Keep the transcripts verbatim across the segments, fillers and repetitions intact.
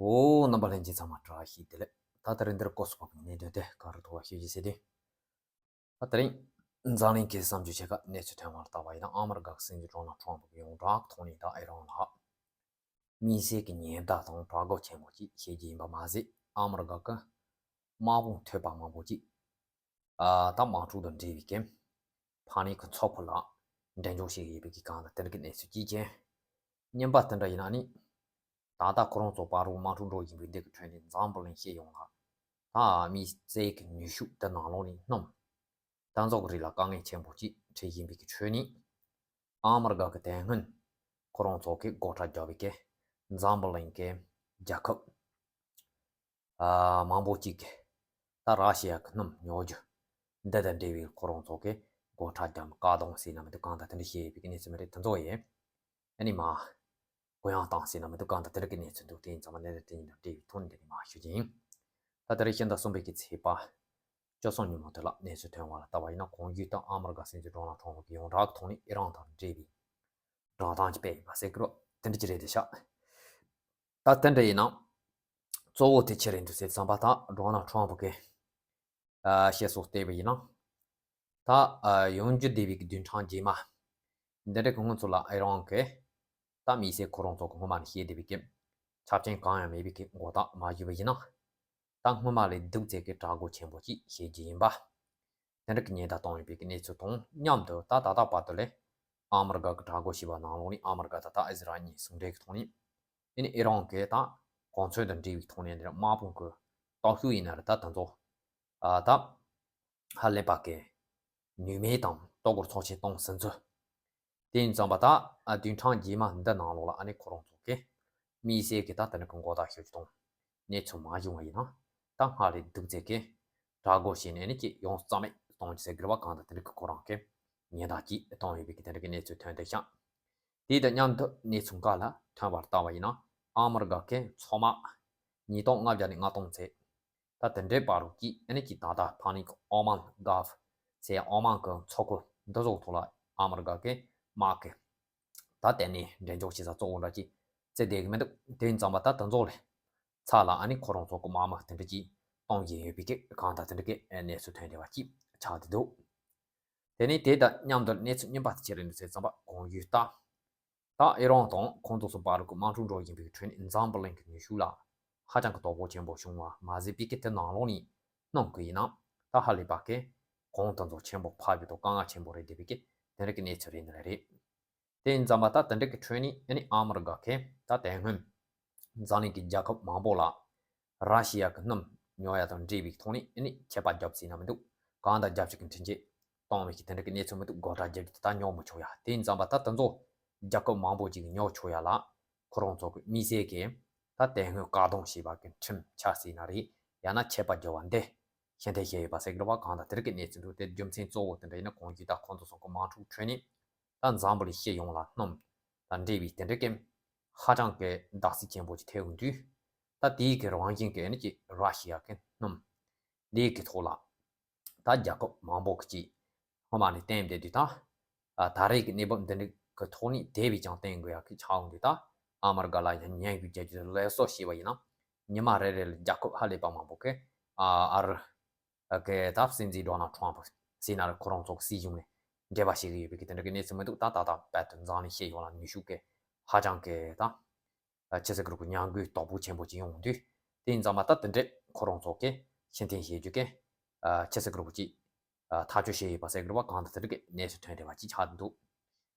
འོ། རྣམ་པ་ལྷན་རྒྱས་ཚང་མ་བཀྲ་ཤིས་བདེ་ལེགས། ད་དེ་རིང་འདིར་སྐོར་སོགས་པའི་གནད་དོན་དེ་ག་རེ་ཐོག་ལ་ཤོད་ཀྱི་ཟེར་དུས། ད་དེ་རིང་འཛམ་གླིང་གི་བསམ་ཚུལ་ཆེ་ཁག་གནས་ཚུལ་ཐོན་པར་བལྟ་བ་ཡིན་ན། ཨ་མི་རི་ཀ་གི་སྲིད་འཛིན་ཌོ་ནལ་ཊམ་ཕ་གི་ཡོངས་གྲགས་ཐོག་ནས་ད་ཨི་རན་ལ་དམིགས་བསལ་གྱི་ཉེན་བརྡ་དང་དྲག་རྒོལ་ཆེན་པོ་ཅིག་བྱེད་རྒྱུ་ཡིན་པ་མ་ཟད། ཨ་མི་རི་ཀ་གི་དམག་དཔུང་ཐོད་པ་མང་པོ་ཅིག་ཨ་ད་དམག་འཁྲུག་དང་འབྲེལ་བའི་གི་ཕན་ནུས་ཀྱི་ཚོགས་པ་ལ་འགྲན་ཞུགས་བྱེད་ཀྱི་ཡོད་པའི་གི་གང་ལ་དེ་འདྲ་གི་གནས་ཚུལ་ཅིག་ཅན། རྙིང་པ་དེ་འདྲ་ཡིན་ན་ནི། ད་ལྟ་ཁོ་རང་ཚོ་བར་དུ་དམག་འཁྲུག་འགྲོ་བཞིན་པའི་འདི་གི་ཁྲོད་ནས་འཛམ་བུ་གླིང་སྤྱི་ཡོངས་ལ་ད་དམིགས་བསལ་གྱི་ནུས་ཤུགས་དེ་ནང་ལོགས་ནས་སྣུམ་ད་ཚོགས་ཀྱི་རིགས་ལ་དཀའ་ངལ་ཆེན་པོ་ཅིག་འཕྲད་བཞིན་པའི་གི་ཁྲོད་ནས། ཨ་མི་རི་ཀ་གི་དེ་སྔོན་ཁོ་རང་ཚོ་གི་སྒོ་ཁྲལ་རྒྱག་པའི་གི་འཛམ་བུ་གླིང་གི་རྒྱལ་ཁབ་ཨ་མང་པོ་ཅིག་གིས་ད་ར་ཤི་ཡ་གི་སྣུམ་ཉོ་རྒྱུ་འདི་དང་འབྲེལ་བའི་ཁོ་རང་ཚོ་གི་སྒོ་ཁྲལ་རྒྱག་བཀག་སྡོམ་ཟེར་ན་མི་འདུག་གང་ལྟར་དེ་འདྲ་བྱས་ཡོད་པའི་གནས་ཚུལ་མི་རེད། དེ་ཚོ་ཡིན། ཨ་ནི་མ་གུ་ཡངས་བཏང་ཟེར་ན་མི་འདུག་གང་ལྟར་དེ་འདྲ་གི་གནས་ཚུལ་འདུག་དེ་ཡིན་ཙང་མ་གནད་དོན་དེ་གཉིས་དང་འབྲེལ་བའི་ཐོག་ནས་འདི་ནས་མ་ཞུ་རྒྱུ་ཡིན། ད་ལྟ་རེ་ཤིང་ད་གསུམ་པའི་གི་ཚེས་པ་བཅུ་གསུམ་ཉིན་མོ་དེ་ལ་གནས་ཚུལ་ཐོན་པ་ལ་བལྟ་བ་ཡིན་ན། གོང་ཞུས་ལྟར་ཨ་མི་རི་ཀ་སྲིད་འཛིན་ཌོ་ནལ་ཊམ་ཕ་གི་ཡོངས་གྲགས་ཐོག་ནས་ཨི་རན་དང་འབྲེལ་བའི་བསྒྲགས་གཏམ་ཅིག་སྤེལ་ཡོད་པ་ཟེར་གི་རེད། དེ་འདྲ་ཅིག་རེད་དེ་ཤག་ད་དེ་འདྲ་ཡིན་ན། གཙོ་བོ་དེ་ཆི་རེད་འདུག་ཟེར་བསམ་པ་དང་། ཌོ་ནལ་ཊམ་ཕ་གི་ཨ་བཤད་སྲོལ་བལྟས་པ་ཡིན་ན། ད་ཨ་ཡོང་རྒྱུ་བསྡད་པའི་གི་བདུན་ཕྲག་རྗེས་མ་འདི་འདྲ་གི་སྔོན་ཚོ་ལ་ཨི་རན་གི་ད་དམིགས་བསལ་ཁོ་རང་ཚོ་གི་སྔོན་མ་ནས་བཤད་བསྡད་པའི་གི་ཆ་རྐྱེན་གང་ཡང་མེད་པའི་གི་མགོ་བཏགས་མ་ཞུས་པ་ཡིན་ན། ད་སྔོན་མ་ལས་སྡུག་ཚད་ཀྱི་དྲག་རྒོལ་ཆེན་པོ་ཅིག་བྱེད་རྒྱུ་ཡིན་པ། དེ་འདྲ་གི་ཉེན་བརྡ་བཏང་ཡོད་པའི་གི་གནས་ཚུལ་དང་མཉམ་དུ། ད་ད་ལྟ་བར་དུ་ལས་ཨ་མི་རི་ཀ་གི་དྲག་རྒོལ་བྱས་པ་ནང་ལོགས་ནས་ཨ་མི་རི་ཀ་དང་ད་ཨི་ཟི་རལ་གཉིས་ཟུང་འབྲེལ་གི་ཐོག་ནས། ཨ་ནི་ཨི་རན་གི་ད་གོ་མཚོན་དང་འབྲེལ་བའི་ཐོག་ནས་འདིར་དམག་དཔུང་གི་སྟོབས་ཤུགས་ཡིན་ན་རེད། ད་དེ་ཚོ་ཨ་ད་ཧ་ལས་པ་གི་ནུས་མེད་དང་ལྟོ་གོས་ཚབས་ཆེན་གཏོང་ཟིན་ཚུལ། དེ་ཡིན་ཙང་མ་ད་ཨ་བདུན་ཕྲག་རྗེས་མ་འདི་ནང་ལོགས་ལ་ཨ་ནི་ཁོ་རང་ཚོ་གི་དམིགས་བསལ་གྱི་ད་དེ་འདྲ་གི་མགོ་བཏགས་ཞུ་རྒྱུ་དང་གནས་ཚུལ་མ་བྱུང་བ་ཡིན་ན། ད་སྔར་ལས་སྡུག་ཚད་ཀྱི་དྲག་རྒོལ་བྱས་ནས་ཨ་ནི་ཅིག་ཡོངས་རྩ་མེད་གཏོང་རྒྱུ་ཟེར་གི་རེད་པ། གང་ལྟར་དེ་འདྲ་གི་ཁོ་རང་གི་ཉེན་བརྡ་ཅིག་བཏང་ཡོད་པའི་གི་དེ་འདྲ་གི་གནས་ཚུལ་ཐོན་བསྡད་ཤག་དེ་དང་མཉམ་དུ་གནས་ཚུལ་འགའ་ལ་ཐོན་པར་བལྟ་བ་ཡིན་ན། ཨ་མི་རི་ཀ་གི་མཚོ་དམག་ཉིས་སྟོང་ལྔ་བརྒྱ་ནས་ལྔ་སྟོང་ཚད། ད་དེ་འདྲའི་བར་དུ་ཅིག་ཨ་ནི་ཅིག་ད་ལྟ་ཕན་ནུས་ཀྱི་ཨོ་མན་གྷལཕ་ཟེར་ཡ་ཨོ་མན་གྱི་མཚོ་ཁུལ་འདི་ཚོ་ཐོག་ལ་ཨ་མི་རི་ཀ་གི་དམག་གི་ད་དེ་ནས་འགྲན་ཞུགས་བྱེད་ས་གཙོ་བོ་འདྲ་ཅིག་བཙལ་བསྡད་གི་མི་འདུག་དེ་ཡིན་ཙང་མ་ད་དེ་ཚོ་ལས་ཚ་ལ་ཨ་ནི་ཁོ་རང་ཚོ་གི་དམག་མི་དེ་འདྲ་ཅིག་གཏོང་བཞིན་ཡོད་པའི་གི་གང་ལྟར་དེ་འདྲ་གི་གནས་ཚུལ་ཐོན་བསྡད་པ་ཅིག་ཆགས་བསྡད་འདུག་དེ་ནས་དེ་དང་མཉམ་དུ་གནས་ཚུལ་རྙིང་པ་དེ་ཆི་རེད་འདུག་ཟེར་ཙམ་པ། གོང་ཞུས་ལྟར། ད་ཨི་རན་དང་ཁོང་ཚོ་ཚོ་བར་གྱི་དམག་འཁྲུག་འགྲོ་བཞིན་པའི་ཁྲོད་ནས་འཛམ་བུ་གླིང་གི་ནུས་ཤུགས་ལ་ཧ་ཅང་གི་དོ་ཕོག་ཆེན་པོ་བྱུང་བ་མ་ཟད་པའི་གི་དེ་ནང་ལོགས་ནས་སྣུམ་གྱི་ཡིན་ན་ད་ཧ་ལས་པ་གི་གོང་དུ་འཛོགས་ཆེན་པོ་ཕབ་ཡོད་དོ་དཀའ་ངལ་ཆེན་པོ་རེད་བསྡད་པའི་གི་དེ་འདྲ་གི་གནས་ཚུལ་རེད་འདི་ལ་རེད། དེ་ཡིན་ཙམ་པ་ད་དེ་འདྲ་གི་ཁྲོད་ནས་ཨ་ནི་ཨ་མི་རི་ཀ་གི་ད་དེ་སྔོན་འཛམ་གླིང་གི་རྒྱལ་ཁབ་མང་པོ་ལ་ར་ཤི་ཡ་གི་སྣུམ་ཉོ་ཡ་དང་འབྲེལ་བའི་ཐོག་ནས་ཨ་ནི་ཆད་པ་བརྒྱབ་ཟིན་ན་མི་འདུག་གང་ལྟར་རྒྱབ་ཕྱོགས་ཀྱི་འཕྲིན་བཅོལ་གཏོང་བའི་གི་དེ་འདྲ་གི་གནས་ཚུལ་མི་འདུག་སྒོ་ཁྲལ་རྒྱབ་རྒྱུ་དེ་ད་ཉོ་མི་ཆོག་ཡ། དེ་ཡིན་ཙམ་པ་ད་དེ་ཚོ་རྒྱལ་ཁབ་མང་པོ་ཅིག་གིས་ཉོ་ཆོག་ཡ་ལ་ཁོ་རང་ཚོ་གི་དམིགས་བསལ་གྱི་ད་དེ་སྔོན་བཀག་སྡོམ་བྱས་པ་གི་ཁྲིམས་ཆགས་ཟིན་ན་རེད། ཡང་ན་ཆད་པ་བརྒྱབ་པ་འདི་ཤེས་ཐལ་བཤད་ཡོད་པ་ཟེར་གི་རེད་པ། གང་ལྟར་དེ་འདྲ་གི་གནས་ཚུལ་འདུག་དེ་རྒྱུ་མཚན་གཙོ་བོ་དེ་འདྲ་ཡིན་ན་གོང་ཞུས་ལྟར་ཁོང་ཚོ་ཚོ་གི་དམག་འཁྲུག་ཁྲོད་ནས་ད་འཛམ་བུ་གླིང་སྤྱི་ཡོངས་ལ་སྣུམ་དང་འབྲེལ་བའི་དེ་འདྲ་གི་ཧ་ཅང་གི་བརྡབ་གསིག་ཆེན་པོ་ཅིག་ཐེབས་ཡོང་དུས། ད་དེའི་གི་རང་བཞིན་གྱི་ཨ་ནི་ཅིག་ར་ཤི་ཡ་གི་སྣུམ་འདིའི་གི་ཐོག་ལ་ད་རྒྱལ་ཁབ་མང་པོ་གི་ཅིག་སྔོན་མ་ནས་བསྟན་བསྡད་དུས། ད་ཨ་ད་རེས་ཀྱི་གནས་བབ་འདི་འདྲ་གི་ཐོག་ནས་དེ་བས་ཀྱང་བསྟན་དགོས་ཡ་གི་ཆགས་ཡོང་དུས། ད་ཨ་མི་རི་ཀ་ལ་ཡང་ཉེན་ཁ་རྒྱག་རྒྱུ་ལས་བཟོ་བྱས་པ་ཡིན་ན། ཉི་མ་རེ་རེ་ལ་རྒྱལ་ཁབ་ཧ་ལས་པ་མང་པོ་གི་ཨ་ཨ་རི་གི་ད་སྲིད་འཛིན་ཌོ་ནལ་ཊམ་ཕ་ཟེར་ན་རེད། ཁོ་རང་ཚོ་གི་སྲིད་གཞུང་ནས་འབྲེལ་བ་བྱེད་ཀྱི་ཡོད་པའི་གི་དེ་འདྲ་གི་གནས་ཚུལ་མི་འདུག་ད་ད་ལྟ་བར་དུ་འཛམ་གླིང་སྤྱི་ཡོངས་ལ་ནུས་ཤུགས་གི་ཧ་ཅང་གི་ད་ཆི་ཟེར་གི་རེད། ཉམས་རྒུད་དོ་ཕོག་ཆེན་པོ་ཅིག་ཡོང་དུས། དེ་ཡིན་ཙང་མ་ད་དེ་འདྲས་ཁོ་རང་ཚོ་གི་ཕྱིར་འཐེན་བྱེད་རྒྱུ་གི་ཆི་ཟེར་གི་རེད་ཅིག་ཐག་གཅོད་བྱས་ཡོད་པ་ཟེར་གི་རེད་པ། གང་ལྟར་དེ་འདྲ་གི་གནས་ཚུལ་ཐོན་བསྡད་པ་ཅིག་ཆགས་འདུག་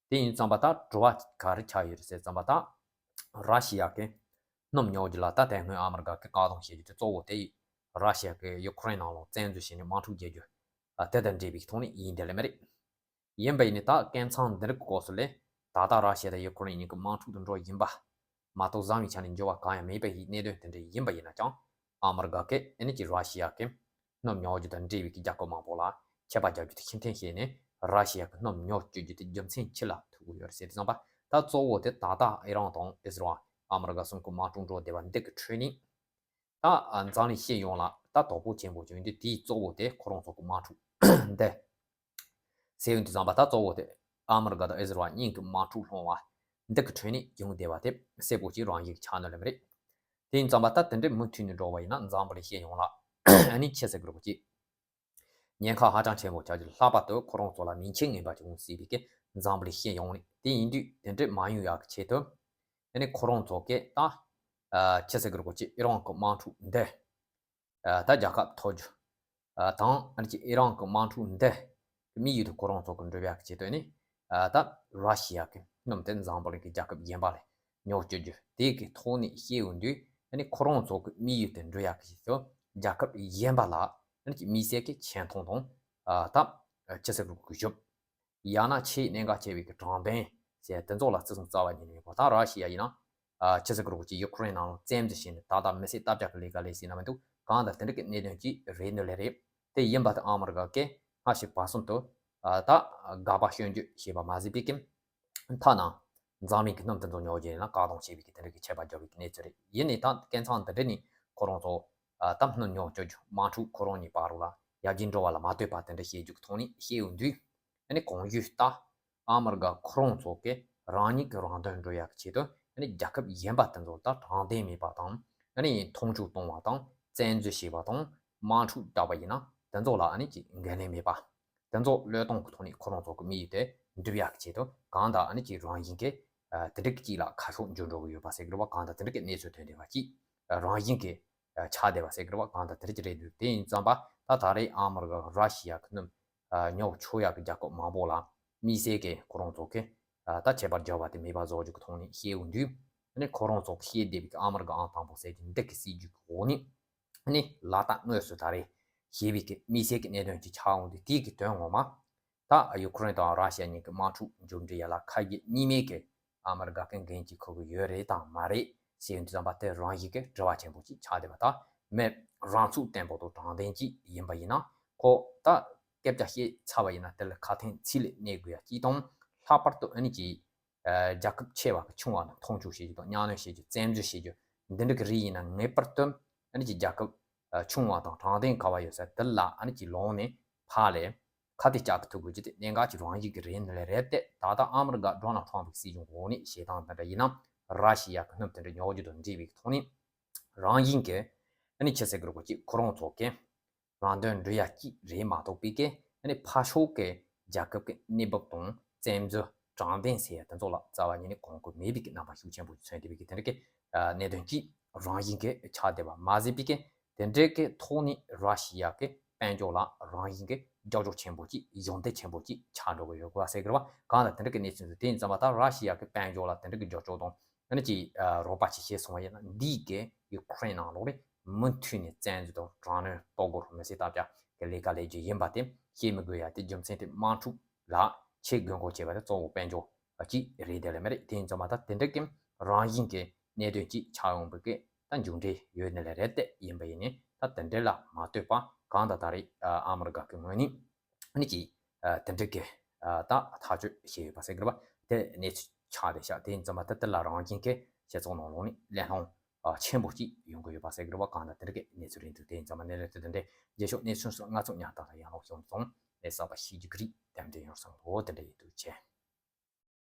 དེ་ཡིན་ཙང་པ་ད་དྲི་བ་ག་རེ་ཆགས་ཡོད་རེད་ཟེར་ཙམ་པ། ད་ར་ཤི་ཡ་གི་སྣུམ་ཉོ་རྒྱུ་ལ་ད་དེ་སྔོན་ཨ་མི་རི་ཀ་གི་བཀག་སྡོམ་བྱེད་རྒྱུ་དེ་གཙོ་བོ་དེ་ར་ཤི་ཡ་གི་ཡུ་ཁུ་རེན་ནང་ལོགས་བཙན་འཛུལ་བྱས་ནས་དམག་འཁྲུག་རྒྱག་རྒྱུ་དེ་དང་འབྲེལ་བའི་ཐོག་ནས་ཡིན་དེ་ལས་མ་རེད། ཡིན་པ་ཡིན་ནའི་ད་སྐད་མཚམས་འདི་རིགས་སྐོར་སུ་ལས་ད་ལྟ་ར་ཤི་ཡ་དང་ཡུ་ཁུ་རེན་གཉིས་ཀྱི་དམག་འཁྲུག་ཏུ་འགྲོ་བཞིན་པ་མ་གཏོགས་བཟང་བའི་ཆ་ནས་འགྱུར་བ་གང་ཡང་མེད་པ་ཡི་གནད་དོན་དེ་འདྲ་ཡིན་པ་ཡིན་ན་ཀྱང་། ཨ་མི་རི་ཀ་གིས་ཨ་ནི་ཅིག་ར་ཤི་ཡ་གི་སྣུམ་ཉོ་རྒྱུ་དང་འབྲེལ་བའི་གི་རྒྱལ་ཁབ་མང་པོ་ལ་ཆད་པ་རྒྱག་རྒྱུ་དེ་ཕྱིར་འཐེན་བྱས་ནས། ར་ཤི་ཡ་གི་སྣུམ་ཉོ་སྤྱོད་རྒྱུ་དེ་རྒྱུ་མཚན་ཅི་ལ་ཐུག་གི་ཡོད་རེད་ཟེར་དུས་ཙམ་པ། ད་གཙོ་བོ་དེ་ད་ལྟ་ཨི་རན་དང་ཨི་སི་རལ་ཨ་མི་རི་ཀ་གསུམ་གི་དམག་འཁྲུག་འགྲོ་བསྡད་པ་འདི་གི་ཁྲོད་ནས། ད་འཛམ་གླིང་སྤྱི་ཡོངས་ལ་ད་དོ་ཕོག་ཆེན་པོ་བྱུང་དུས། དེའི་གཙོ་བོ་དེ་ཁོ་རང་ཚོ་གི་དམག་འཁྲུག་འདི་ཟེར་ཡོང་དུས་ཙམ་པ། ད་གཙོ་བོ་དེ་ཨ་མི་རི་ཀ་དང་ཨི་སི་རལ་གཉིས་ཀྱི་དམག་འཁྲུག་སློང་བ་འདི་གི་ཁྲོད་ནས་བྱུང་བསྡད་པ་དེ་གསལ་པོ་ཅིག་རང་བཞིན་གྱི་ཆགས་ནི་ལས་མ་རེད། དེ་ཡིན་ཙམ་པ་ད་དེ་འདྲའི་མུ་མཐུད་ནས་འགྲོ་བ་ཡིན་ན་འཛམ་བུ་གླིང་སྤྱི་ཡོངས་ལ་ཨ་ནི་ཆི་ཟེར་དགོས་རེད་གོ་ཅིག་ཉེན་ཁ་ཧ་ཅང་ཆེན་པོ་ཆགས་རྒྱུ། ལྷག་པར་དུ་ཁོ་རང་ཚོ་ལ་མིང་ཆེན་ངན་པ་ཅིག་འོང་སྲིད་པའི་གི་འཛམ་བུ་གླིང་སྤྱི་ཡོངས་ནས། དེ་ཡིན་དུས་དེ་འདྲས་མ་ཡོང་ཡག་གི་ཆེད་དུ་ཨ་ནི་ཁོ་རང་ཚོ་གིས་ད་ཨ་ཆི་ཟེར་དགོས་རེད་གོ་ཅིག་ཨི་རན་གི་དམག་འཁྲུག་འདི་ཨ་ད་རྒྱལ་ཁབ་ཐོབ་རྒྱུ་ཨ་དང་། ཨ་ནི་ཅིག་ཨི་རན་གི་དམག་འཁྲུག་འདི་གི་དམིགས་ཡུལ་དེ་ཁོ་རང་ཚོ་གི་འགྲུབ་ཡག་གི་ཆེད་དུ་ནི་ཨ་ད་ར་ཤི་ཡ་གི་སྣུམ་དེ་འཛམ་བུ་གླིང་གི་རྒྱལ་ཁབ་གཞན་པ་ལ་ཉོ་སྤྱོད་རྒྱུ་དེ་གི་ཐོག་ནས་བཤད་ཡོང་དུས། ཨ་ནི་ཁོ་རང་ཚོ་གི་དམིགས་ཡུལ་དེ་འགྲུབ་ཡག་གི་ཆེད་དུ་རྒྱལ་ཁབ་གཞན་པ་ལ་ཨ་ནི་ཅིག་དམིགས་བསལ་གི་ཆེ་མཐོང་དང་ཨ་ད་ཆི་ཟེར་དགོས་རེད་གོ་ཅིག་ཡང་ན་ཆེས་གནད་འགག་ཆེ་བའི་གི་དྲང་བདེན་ཟེར་དེ་ཚོ་ལ་བརྩི་སྲུང་རྩ་བ་ཉིད་ནས་མེད་པ། ད་ར་ཤི་ཡ་ཡིན་ན་ཨ་ཆི་ཟེར་དགོས་རེད་གོ་ཅིག་ཡུ་ཀེ་རེན་ནང་ལ་བཙན་འཛུལ་བྱས་ནས་ད་ལྟ་མི་སེར་ལྟ་རྒྱག་གི་ལས་ཀ་ལས་སྲིད་ན་མི་འདུག་གང་ལྟར་དེ་འདྲ་གི་གནད་དོན་ཅིག་རེད་ནི་ལས་རེད། དེ་ཡིན་པ་དེ་ཨ་མི་རི་ཀ་གིས་སྔ་ཕྱི་བར་གསུམ་དུ་ཨ་ད་དགག་པ་སྐྱོན་བརྗོད་བྱས་པ་མ་ཟད་པའི་གི་ཐ་ན་འཛམ་གླིང་གི་སྣུམ་དེ་ཚོ་ཉོ་རྒྱུ་ཡིན་ན་བཀག་སྡོམ་བྱས་པའི་གི་དེ་འདྲ་གི་ཆད་པ་བརྒྱབ་པའི་གི་གནས་ཚུལ་རེད། ཡིན་ནའི་ད་སྐད་ཆ་འདི་འདྲ་ནི་ཁོ་རང་ཚོ་ཨ་ད་སྣུམ་ཉོ་སྤྱོད་རྒྱུ་དམག་འཁྲུག་ཁོ་རང་གཉིས་བར་ལ་ཡར་རྒྱས་འགྲོ་བ་ལ་མ་ལྟོས་པ་དེ་འདྲ་བཤད་རྒྱུ་གི་ཐོག་ནས་བཤད་ཡོང་དུས། ཨ་ནི་གང་ཡོད་ལྟ། ཨ་མི་རི་ཀ་ཁོ་རང་ཚོ་གིས་རང་ཉིད་ཀྱི་རང་དོན་འགྲུབ་ཡག་གི་ཆེད་དུ་ཨ་ནི་རྒྱལ་ཁབ་གཞན་པ་དེ་ཚོ་ལ་དྲང་བདེན་མེད་པ་དང་། ཨ་ནི་མཐོང་ཆུང་གཏོང་བ་དང་བཙན་འཛུལ་བྱེད་པ་དང་དམག་འཁྲུག་བསྒྲགས་པ་ཡིན་ན་དེ་ཚོ་ལ་ཨ་ནི་ཅིག་འགན་ལེན་མེད་པ། དེ་ཚོ་བློས་གཏོང་གི་ཐོག་ནས་ཁོ་རང་ཚོ་གི་དམིགས་ཡུལ་དེ་འགྲུབ་ཡག་གི་ཆེད་དུ་གང་ལྟར་ཨ་ནི་ཅིག་རང་བཞིན་གྱིས་ཨ་དེ་འདྲ་གི་ཅིག་ལ་ཁ་ཕྱོགས་འགྱུར་འགྲོ་གི་ཡོད་པ་ཟེར་གི་རེད་བ། གང་ལྟར་དེ་འདྲ་གི་གནས་ཚུལ་ཐོན་བསྡད་པ་ཅིག་རང་བཞིན་གྱིས་ཆགས་བསྡད་པ་ཟེར་གི་རེད་བ། གང་ལྟར་དེ་འདྲ་ཅིག་རེད་འདུག་དེ་ཡིན་ཙམ་པ་ད་ད་རེས་ཨ་མི་རི་ཀ་ར་ཤི་ཡ་གི་སྣུམ་ཉོ་ཆོག་ཡག་གི་རྒྱལ་ཁབ་མང་པོ་ལ་དམིགས་བསལ་གྱི་ཁོ་རང་ཚོ་གིས་ད་ཁྱད་པར་འཇོག་པ་དེ་མེད་པ་བཟོ་རྒྱུ་གི་ཐོག་ནས་བཤད་ཡོང་དུས། ཨ་ནི་ཁོ་རང་ཚོ་གིས་བཤད་བསྡད་པའི་གི་ཨ་མི་རི་ཀ་ཨང་དང་པོ་ཟེར་གྱི་འདི་གི་སྲིད་ཇུས་གི་འོག་ནས། ནི་ལ་དྭགས་དངོས་སུ་ད་རེས་ཞེས་པའི་གི་དམིགས་བསལ་གྱི་གནད་དོན་ཅིག་ཆགས་འོང་དུས། དེའི་གི་དོན་ངོ་མ་ད་ཡུ་ཀེ་རེན་དང་ར་ཤི་ཡ་གཉིས་ཀྱི་དམག་འཁྲུག་མཇུག་འབྲས་ཡ་ལ་ཁ་ཞེ་གཉིས་མེད་ཀྱི་ཨ་མི་རི་ཀ་གི་འགན་ཅིག་འཁུར་གི་ཡོད་རེད་དང་མ་རེད་ཟེར་ཡོང་དུས་ཙམ་པ། དེ་རང་བཞིན་གྱི་དྲི་བ་ཆེན་པོ་ཅིག་ཆགས་བསྡད་པ། ད་མི་རང་ཚུགས་བརྟན་པོ་དང་དྲང་བདེན་ཅིག་ཡིན་པ་ཡིན་ན་ཁོ་ད་སྐད་ཆ་བཤད་ཚར་བ་ཡིན་ན་དེ་ལ་ཁ་དན་ཚིག་ལ་གནས་དགོས་ཡ་ཅིག་དང་། ལྷག་པར་དུ་ཨ་ནི་ཅིག་རྒྱལ་ཁབ་ཆེ་བ་གི་ཆུང་བ་ལ་མཐོང་ཆུང་བྱེད་རྒྱུ་དང་གཉའ་གནོན་བྱེད་རྒྱུ། བཙན་འཛུལ་བྱེད་རྒྱུ་འདི་འདྲ་གི་རིགས་ཡིན་ན་ངེས་པར་དུ་ཨ་ནི་ཅིག་རྒྱལ་ཁབ་ཆུང་བ་དང་དྲང་བདེན་དགའ་བ་ཡོད་ས་དེ་ལ་ཨ་ནི་ཅིག་ལོང་ནས་ཕར་ལས་ཁ་གཏད་བཅག་གི་ཐུབ་དགོས་རྒྱུ་དེ་གནད་འགག་ཅིག་རང་བཞིན་གྱི་རེད་ནི་ལས་རེད་དེ། ད་ལྟ་ཨ་མི་རི་ཀ་ཌོ་ནལ་ཊམ་པ་གི་སྲིད་གཞུང་འོག་ནས་བྱེད་སྟངས་འདི་འདྲ་ཡིན་ན་ར་ཤི་ཡ་གི་སྣུམ་དེ་འདྲ་ཉོ་རྒྱུ་དང་འབྲེལ་བའི་ཐོག་ནས་རང་བཞིན་གྱི་ཨ་ནི་ཆི་ཟེར་གི་རེད་གོ་ཅིག་ཁོ་རང་ཚོ་གི་རང་དོན་འགྲུབ་ཡ་གཅིག་རེད་མ་གཏོགས་པའི་གི་ཨ་ནི་ཕར་ཕྱོགས་ཀྱི་རྒྱལ་ཁབ་ཀྱི་གནས་བབ་དང་བཙན་འཛུལ་དྲང་བདེན་ཟེར་ཡ་དེ་ཚོ་ལ་རྩ་བ་ཉིད་ནས་གོ་སྐབས་མེད་པའི་གི་རྣམ་པ་ཤུགས་ཆེན་པོ་མཚོན་བསྡད་པའི་གི་དེ་འདྲ་གི་ཨ་གནད་དོན་གཅིག་རང་བཞིན་གྱི་ཆགས་བསྡད་པ་མ་ཟད་པའི་གི་དེ་འདྲའི་གི་ཐོག་ནས་ར་ཤི་ཡ་གི་དཔལ་འབྱོར་ལ་རང་བཞིན་གྱི་རྒྱབ་སྐྱོར་ཆེན་པོ་གཅིག་གཞོགས་འདེགས་ཆེན་པོ་གཅིག་ཆགས་འགྲོ་གི་ཡོད་དགོས་པ་ཟེར་གི་རེད་བ། གང་ལ་དེ་འདྲ་གི་གནས་ཚུལ་དེ་ཡིན་ཙམ་པ་ད་ར་ཤི་ཡ་གི་དཔལ་འབྱོར་ལ་དེ་འདྲ་གི་རྒྱབ་སྐྱོར་དང་། ཨ་ནི་ཅིག་ཨ་རོགས་པ་ཅིག་བྱས་སོང་བ་ཡིན་ན་འདིས་གི་ཡུ་ཀེ་རེན་ནང་ལོགས་ལ་མུ་མཐུད་ནས་བཙན་འཛུལ་དང་དྲག་གནོན་ལྟོ་སྒོར་མི་སེར་ལྟ་བྱ་གི་ལས་ཀ་ལས་རྒྱུ་ཡིན་པ་དེ་བཤད་མི་དགོས་ཡ། དེ་རྒྱུ་མཚན་དེ་དམག་འཁྲུག་ལ་ཆེས་དགོས་མཁོ་ཆེ་བ་དེ་གཙོ་བོ་དཔལ་འབྱོར་གཅིག་རེད་དེ་ལས་མ་རེད། དེ་ཡིན་ཙམ་པ་ད་དེ་འདྲ་གི་རང་བཞིན་གྱི་གནད་དོན་གཅིག་ཆགས་ཡོང་བའི་གི་ད་མཇུག་འབྲས་ཡོད་ནི་ལས་རེད་དེ། ཡིན་པ་ཡིན་ནི་ད་དེ་འདྲ་ལ་མ་ལྟོས་པ་གང་ད་ད་རེས་ཨ་མི་རི་ཀ་གི་ངོས་ནས་ཨ་ནི་ཅིག་ཨ་དེ་འདྲ་གི་ཨ་ད་ཐག་གཅོད་བྱས་ཡོད་པ་ཟེར་གི་རེད་པ། དེ་གནས་ཚུལ་ཆགས་བསྡད་ཤག་དེ་ཡིན་ཙམ་པ་ད་དེ་ལ་རང་བཞིན་གྱི་སྤྱི་ཚོགས་ནང་ལོགས་ནས་གླེང་སློང་ཨ་ཆེན་པོ་ཅིག་ཡོང་གི་ཡོད་པ་ཟེར་གི་རེད་པ། གང་ལྟར་དེ་འདྲ་གི་གནས་ཚུལ་རེད་འདུག་དེ་ཡིན་ཙམ་པ་གནས་ལུགས་དེ་དེ་འདྲ། རྗེས་ཕྱོགས་གནས་ཚུལ་སོགས་ང་ཚོ་ཉར་ཐག་ལ་ཡང་ལོག་བྱུང་སོང་། ལས་གསར་པ་ཤེས་རྒྱུ་གི་རིགས་དེ་འདྲ་ཡོང་སོང་ལོ། དེ་འདྲ་ཡིན་འདུག་ཆེ།